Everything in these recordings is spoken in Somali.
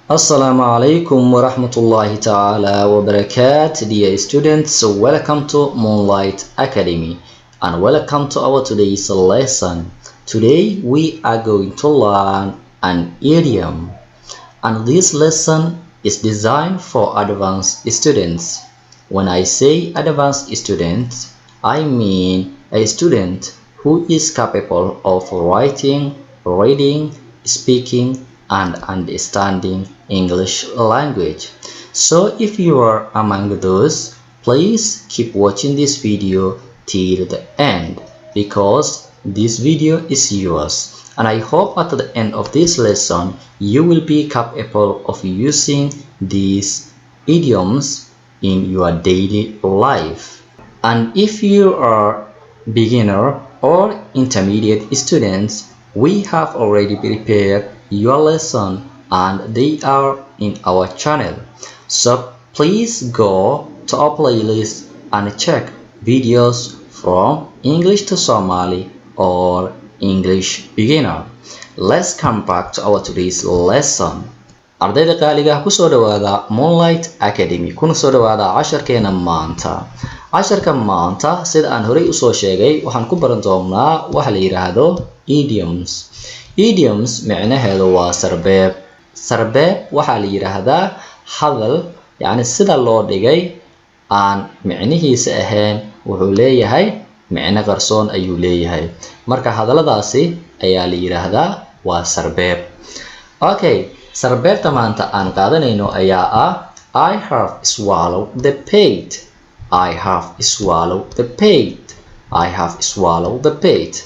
Assalamu alaikum warahmatullahi ta'ala wabarakatuh. Dear students, welcome to Moonlight Academy and welcome to our today's lesson. Today we are going to learn an idiom, and this lesson is designed for advanced students. When I say advanced students, I mean a student who is capable of writing, reading, speaking, and understanding English language. So if you are among those, please keep watching this video till the end, because this video is yours. And I hope at the end of this lesson you will be capable of using these idioms in your daily life. And if you are beginner or intermediate students, we have already prepared your lesson and they are in our channel. So please go to our playlist and check videos from English to Somali or English beginner. Let's come back to our today's lesson. Ardayda qaaliga ah, kusoo dhawaada Moonlight Academy, kuna soo dhawaada casharkeena maanta. Casharka maanta, sida aan horey usoo sheegay, waxaan ku baran doonaa waxa la yidhaahdo idioms. Idioms micnaheedu waa sarbeeb. Sarbeeb waxaa la yidhaahdaa hadal, yacni sida loo dhigay aan micnihiisa ahayn, wuxuu leeyahay micno qarsoon ayuu leeyahay. Marka hadalladaasi ayaa la yidhaahdaa waa sarbeeb. Okay, sarbeebta maanta aan qaadanayno ayaa ah "I have swallowed the bait." I have swallowed the bait. I have swallowed the bait.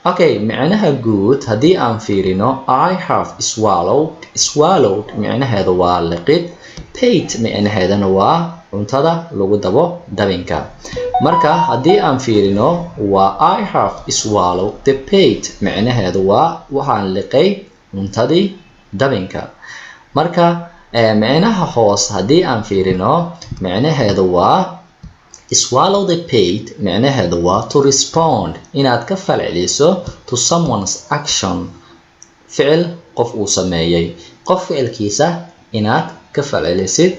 Okay, micnaha guud haddii aan fiirino, "I have swallowed", "swallowed" micnaheedu waa liqid, "bait" micnaheedana waa cuntada lagu dabo dabinka. Marka haddii aan fiirino, waa "I have swallowed the bait", micnaheedu waa waxaan liqay cuntadii dabinka. Marka micnaha hoos haddii aan fiirino, micnaheedu waa "swallow the bait", micnaheedu waa "to respond", inaad ka falceliso, "to someone's action", ficil qof uu sameeyey, qof ficilkiisa inaad ka falcelisid,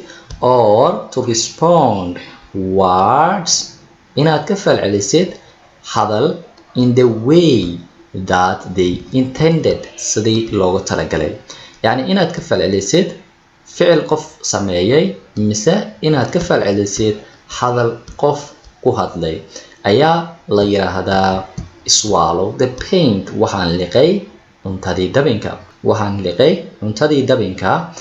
or "to respond words", inaad ka falcelisid hadal, "in the way that they intended", sidii loogu talagalay. Yacni inaad ka falcelisid ficil qof sameeyey mise inaad ka falcelisid hadal qof ku hadlay ayaa la yiraahdaa "swallow the bait". Waxaan liqay cuntadii dabinka. Waxaan liqay cuntadii dabinka.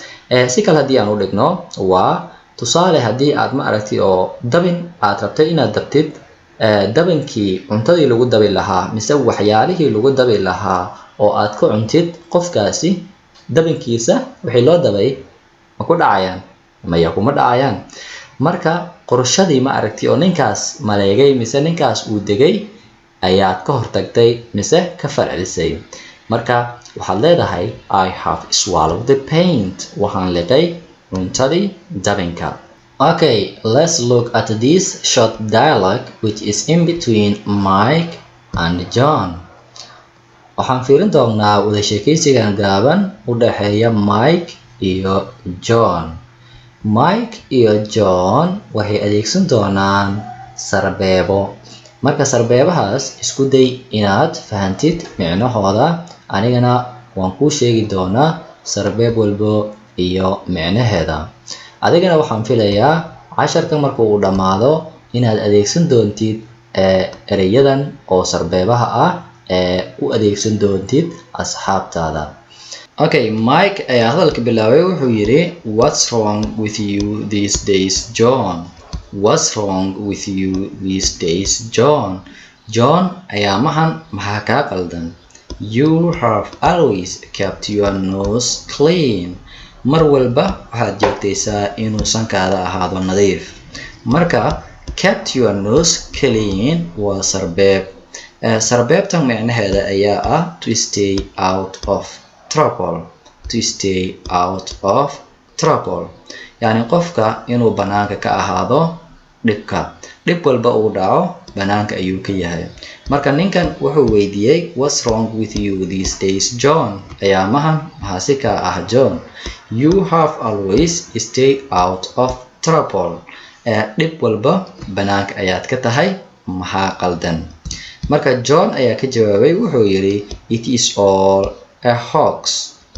Si kale haddii aan u dhigno, waa tusaale haddii aad, ma aragtay, oo dabin aad rabtay inaad dabtid, dabinkii cuntadii lagu dabi lahaa mise waxyaalihii lagu dabi lahaa oo aad ku cuntid, qofkaasi dabinkiisa wixii loo dabay ma ku dhacayaan? Maya, kuma dhacayaan. Marka qorshadii, ma aragtay, oo ninkaas maleegay mise ninkaas uu degay ayaad ka hortagtay mise ka falcelisay. Marka waxaad leedahay "I have swallowed the bait". Waxaan liqay cuntadii dabinka. Okay, let's look at this short dialogue which is in between Mike and John. Waxaan fiirin doonaa wada sheekeysigan gaaban u dhexeeya Mike iyo John. Mike iyo John waxay adeegsan doonaan sarbeebo. Marka sarbeebahaas isku day inaad fahantid micnahooda, anigana waan kuu sheegi doonaa sarbeeb walbo iyo micnaheeda. Adigana waxaan filayaa casharka marka uu dhammaado inaad adeegsan doontid ereyadan oo sarbeebaha ah ee u adeegsan doontid asxaabtaada. Okay, Mike ayaa hadalka bilaabay. Wuxuu yidhi, "What's wrong with you these days, John? What's wrong with you these days, John?" John, ayaamahan maxaa kaa qaldan? "You have always kept your nose clean." Mar walba waxaad joogtaysaa inuu sankaada ahaado nadiif. Marka "kept your nose clean" waa sarbeeb. Sarbeebtan micnaheeda ayaa ah "to stay out of trouble". To stay out of trouble, yacni qofka inuu banaanka ka ahaado dhibka. Dhib walba uu dhaco, banaanka ayuu ka yahay. Marka ninkan wuxuu weydiiyey, "What's wrong with you these days, John?" Ayaamahan maxaa si kaa ah, John? "You have always stay out of trouble." Dhib walba banaanka ayaad ka tahay, maxaa qaldan? Marka John ayaa ka jawaabay, wuxuu yidhi, "It is all a hoax.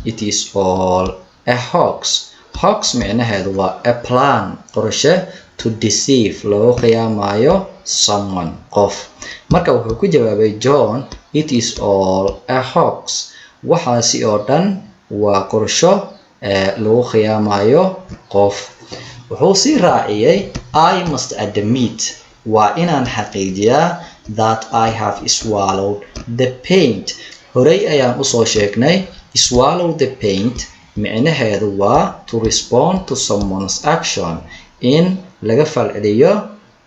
It is all a hoax." Hoax micnaheedu waa a plan, qorshe, to deceive, lagu khiyaamayo, someone, qof. Marka wuxuu ku jawaabay John, "It is all a hoax," waxaasi oo dhan waa qorsho lagu khiyaamayo qof. Wuxuu sii raaciyey, "I must admit," waa inaan xaqiijiyaa, "that I have swallowed the bait." Horey ayaan usoo sheegnay, swallow the bait micnaheedu waa to respond to someone's action, in laga falceliyo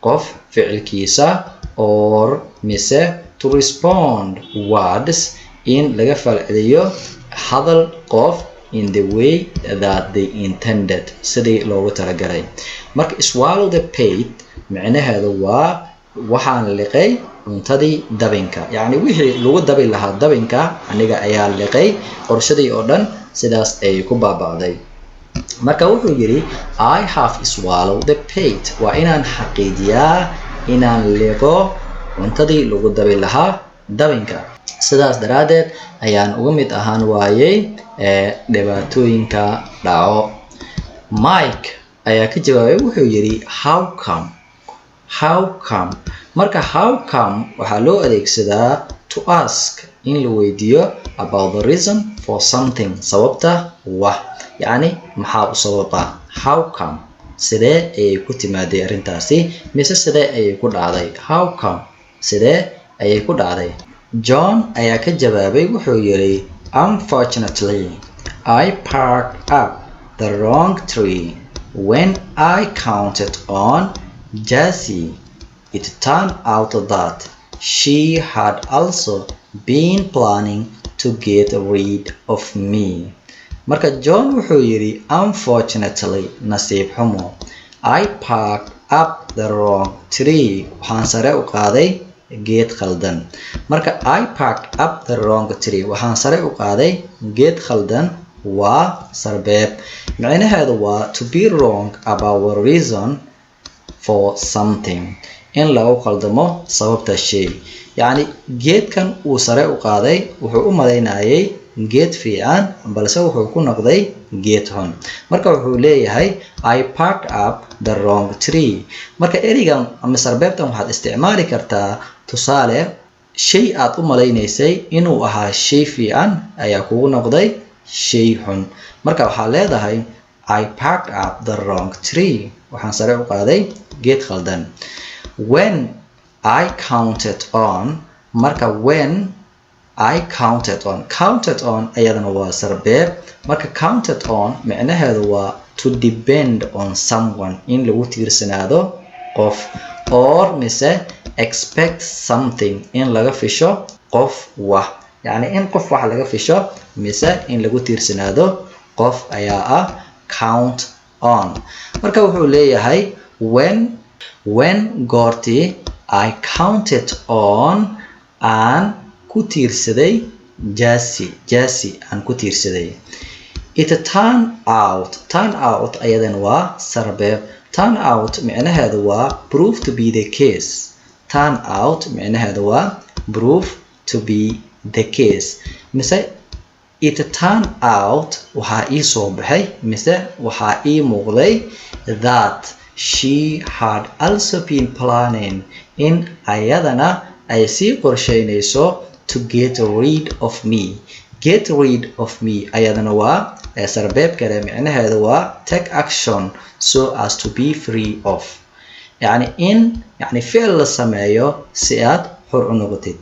qof ficilkiisa, or mise to respond words, in laga falceliyo hadal qof, in the way that they intended, sidii loogu talagalay. Marka swallow the bait micnaheedu waa waxaan liqay cuntadii dabinka, yacni wixii lagu dabi lahaa dabinka aniga ayaa liqay. Qorshadii oo dhan sidaas ayay ku baaba'day. Marka wuxuu yidhi, "I have swallowed the bait," waa inaan xaqiijiyaa inaan liqo cuntadii lagu dabi lahaa dabinka. Sidaas daraaddeed ayaan uga mid ahaan waayey dhibaatooyinka dhaco. Mike ayaa ka jawaabay, wuxuu yidhi, "How come?" How come? Marka how come waxaa loo adeegsadaa to ask, in la weydiiyo, about the reason for something, sababta wax, yacni maxaa u sababa. How come? Sidee ayay ku timaaday arrintaasi, mise sidee ayay ku dhacday? How come? Sidee ayay ku dhacday? John ayaa ka jawaabay, wuxuu yidhi, "Unfortunately, I barked up the wrong tree when I counted on Jessie. It turned out that she had also been planning to get rid of me." Marka John wuxuu yidhi, "Unfortunately," nasiib xumo, "I barked up the wrong tree," waxaan sare u qaaday geed khaldan. Marka I barked up the wrong tree, waxaan sare u qaaday geed khaldan, waa sarbeeb. Micnaheedu waa to be wrong about a reason for something, in lagu khaldamo sababta shay. Yacni geedkan uu sare u qaaday wuxuu u malaynayay geed fiican, balse wuxuu ku noqday geed xun. Marka wuxuu leeyahay, "I barked up the wrong tree." Marka ereygan ama sarbeebtan waxaad isticmaali kartaa, tusaale, shay aad u malaynaysay inuu ahaa shay fiican ayaa kugu noqday shay xun. Marka waxaad leedahay, "I barked up the wrong tree," waxaan sare u qaaday geed khaldan. When I counted on, marka when I counted on, counted on ayadana waa sarbeeb. Marka counted on micnaheedu waa to depend on someone, in lagu tiirsanaado qof, or mise expect something, in laga fisho qof wax. Yacni in qof wax laga fisho mise in lagu tiirsanaado qof ayaa ah count on. Marka wuxuu leeyahay, when, goortii, I counted on, aan ku tiirsaday, Jessie, Jessie aan ku tiirsaday, it turn out. Turn out ayadana waa sarbeeb. Turn out micnaheedu waa prove to be the case. Turn out micnaheedu waa prove to be the case, mise it turn out, waxaa ii soo baxay mise waxaa ii muuqday, that she had also been planning, in ayadana ay sii qorsheynayso, to get rid of me. Get rid of me ayadana waa sarbeeb kale. Micnaheedu waa take action so as to be free of, yacni in yani ficil la sameeyo si aad xor u noqotid.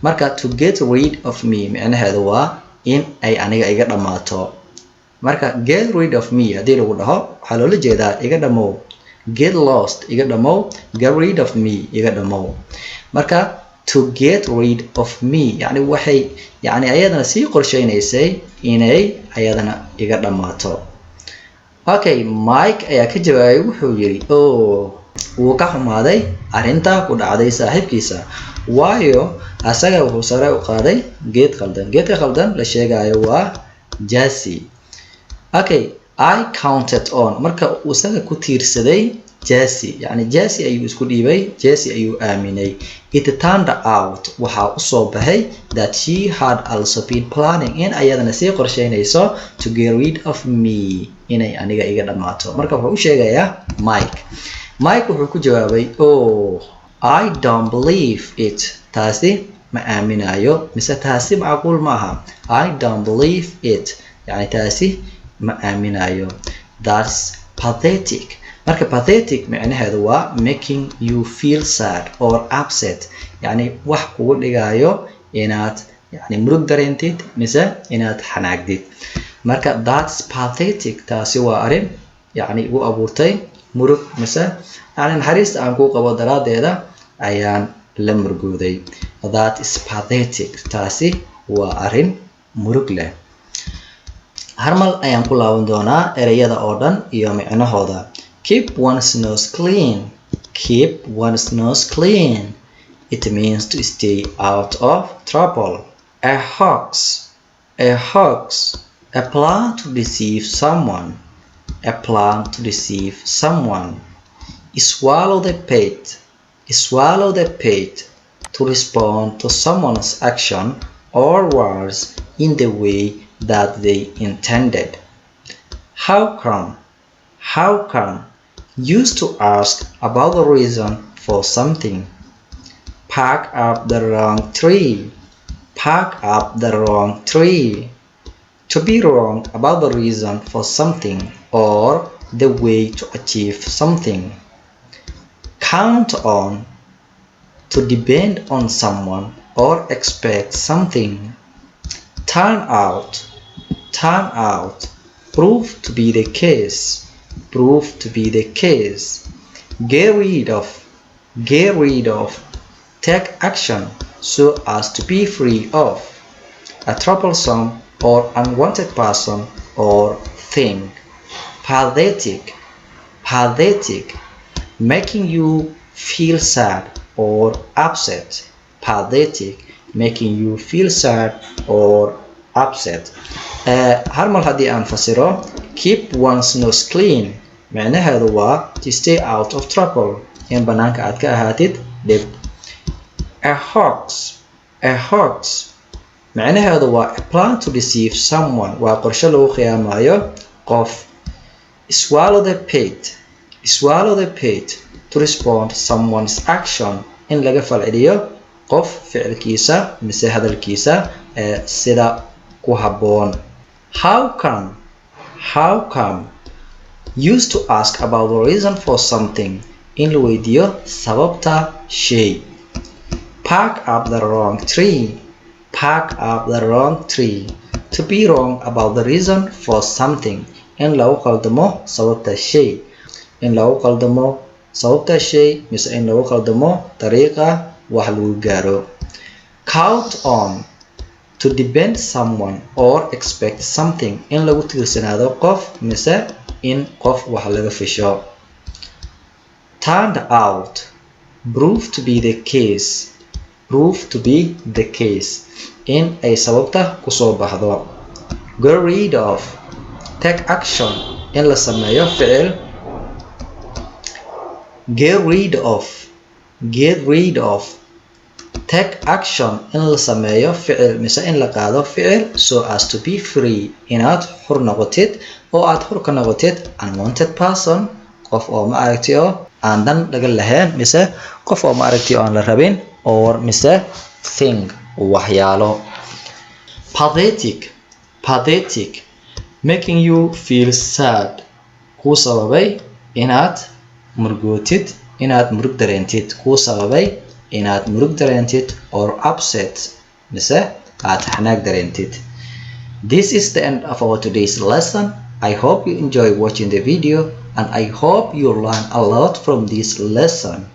Marka to get rid of me micnaheedu waa in ay aniga iga dhammaato. Marka get rid of me haddii lagu dhaho, waxaa loola jeedaa iga dhamow. Get lost, iga dhamow. Get rid of me, iga dhamow. Marka to get rid of me, yani waxay yani ayadana sii qorsheynaysay inay ayadana iga dhammaato. Okay, Mike ayaa ka jawaabay, wuxuu yidhi, oh, wuu ka xumaaday arrinta ku dhacday saaxiibkiisa, waayo asaga wuxuu sare u qaaday geed khaldan. Geedka khaldan la sheegayo waa Jessie. Okay. I counted on, marka uu isaga ku tiirsaday Jesse, yani Jesse ayuu isku dhiibay, Jesse ayuu aaminay. It turned out, waxaa usoo baxay, that she had also been planning, in ayadana sii qorsheynayso, to get rid of me, inay aniga iga dhammaato. Marka wuxuu u sheegayaa Mike. Mike wuxuu ku jawaabay, "Oh, I don't believe it." Taasi ma aaminayo mise taasi macquul ma aha. I don't believe it, yani taasi ma aaminayo. That's pathetic. Marka pathetic micnaheedu waa making you feel sad or upset, yani wax kugu dhigayo inaad yani murug dareentid mise inaad xanaagdid. Marka that's pathetic, taasi waa arrin yani igu abuurtay murug mise yani naxariista aan kuu qabo daraaddeeda ayaan la murugooday. That is pathetic, taasi waa arrin murug leh. Hal mar ayaan ku laaban doonaa ereyada oo dhan iyo micnahooda. Keep one's nose clean. Keep one's nose clean, it means to stay out of trouble. A hoax. A hoax, a plan to deceive someone. A plan to deceive someone. Swallow the bait. Swallow the bait, to respond to someone's action or words in the way that they intended. How come? How come? Used to ask about the reason for something. Bark up the wrong tree. Bark up the wrong tree, to be wrong about the reason for something or the way to achieve something. Count on, to depend on someone or expect something. Turn out. Turn out, prove to be the case. Prove to be the case. Get rid of. Get rid of, take action so as to be free of a troublesome or unwanted person or thing. Pathetic. Pathetic, making you feel sad or upset. Pathetic, making you feel sad or upset. Hal mar haddii aan fasiro, keep one's nose clean micnaheedu waa to stay out of trouble, in banaanka aad ka ahaatid dhib. A hoax. A hoax micnaheedu waa a plan to deceive someone, waa qorshe lagu khiyaamayo qof. Swallow the bait. Swallow the bait, to respond someone's action, in laga falceliyo qof ficilkiisa mise hadalkiisa ee sida ku habboon. How come? How come? Used to ask about the reason for something, in la weydiiyo sababta shay. Bark up the wrong tree. Bark up the wrong tree, to be wrong about the reason for something, in lagu qaldamo sababta shay, in lagu qaldamo sababta shay mise in lagu qaldamo dariiqa wax lagu gaaro. Count on, to depend someone or expect something, in lagu tiirsanaado qof mise in qof wax laga fisho. Turned out, prove to be the case. Prove to be the case, in ay sababta kusoo baxdo. Get rid of, take action, in la sameeyo ficil. Get rid of. Get rid of, take action, in la sameeyo ficil mise in la qaado ficil, so as to be free, inaad xur noqotid oo aad xur ka noqotid, unwanted person, qof oo ma aragti oo aan dan laga lahayn mise qof oo ma aragti oo aan la rabin, or mise thing, waxyaalo. Pathetic. Pathetic, making you feel sad, kuu sababay inaad murugootid, inaad murug dareentid, kuu sababay inaad murug dareentid, or upset, mise aad xanaag dareentid. This is the end of our today's lesson. I hope you enjoy watching the video and I hope you learn a lot from this lesson.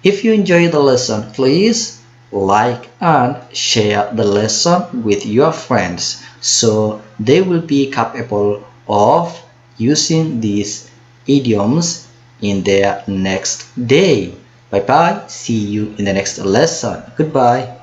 If you enjoy the lesson, please like and share the lesson with your friends so they will be capable of using these idioms in their next day. Bye bye. See you in the next lesson. Goodbye.